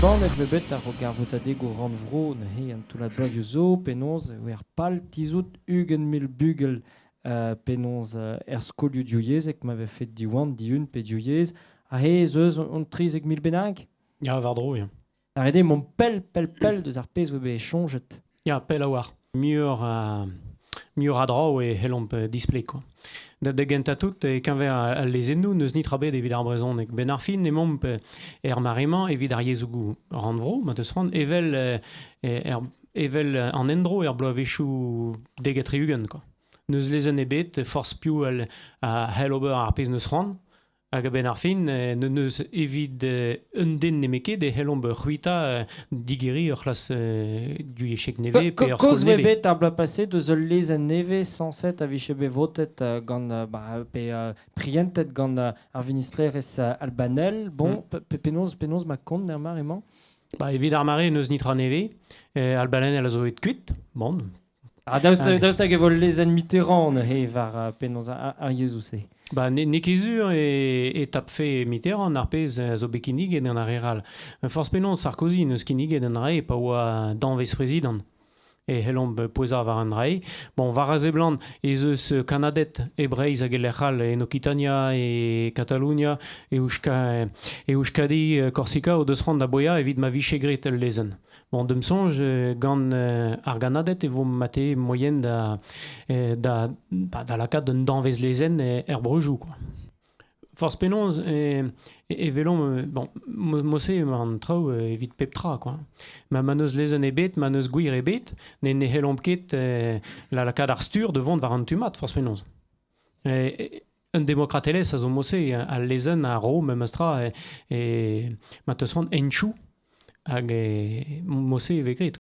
Embannet eo bet a-raok ar votadegoù rannvro neuze an toullad bloazioù zo penaos e oa ar pal tizhout 20 000 bugel penaos er skolioù divyezhek ma vefe Diwan, Dihun pe Div Yezh. Aze ez eus un 13 000 bennak? Ya, war-dro, ya. Ar ret eo mont pell, pell, pell deus ar pezh 'oa bet soñjet. Ya, pell a-walc'h. Muioc'h a draoù e c'hellomp displeg quoi. Da gentañ tout, e-keñver al lezennoù, n'eus netra bet evit ar brezhoneg. Benn ar fin emaomp er mare-mañ evit ar yezhoù rannvro, ma teus c'hoant, evel, er, evel an endro er bloavezhioù 70 quoi. N'eus lezenn ebet, forzh piv a c'hell ober ar pezh n'eus c'hoant. Hag a-benn ar fin, n'eus evit un den nemetket e c'hellomp c'hwitañ digeriñ ur c'hlas divyezhek nevez pe ur skol Kaoz 'voe nevez. bet ar bloaz paset eus ul lezenn nevez sañset a vije bet votet gant bah, pe prientet gant ar vinistrerezh Albanel. Bon, penaos penaos ma kont er mare-mañ? Bah, evit ar mare n'eus netra nevez. Albanel a zo aet kuit. Bon. Ah, daoust hag e vo lezenn Mitterrand neuze war penaos ar yezhoù-se? Ba, n'eo ket sur e tapfe Mitterrand ar pezh a zo bet kinniget gant ar re all. Forzh penaos, Sarkozy n'eus kinniget an dra-se pa oa danvez prezidant. E c'hellomp pouezañ war an dra-se. Bon, war a seblant ez eus kannaded e Breizh hag e lec'h all, en Okitania, e Katalonia, e Euskadi, Korsika o deus c'hoant da boeañ evit ma vije graet ul lezenn. Bon, d'am soñj, gant ar gannaded e vo mate moaien da, ba, da lakaat un danvez lezenn er breujoù, quoi. Forzh penaos e welomp, bon, mod-se emañ an traoù evit pep tra, quoi. Ma n'eus lezenn ebet, ma n'eus gwir ebet, ne c'hellomp ket lakaat ar stur da vont war an tu mat, forzh penaos. Un demokratelezh a zo mod-se, al lezenn a ro memes tra e ma teus c'hoant henchoù hag mod-se e vez graet.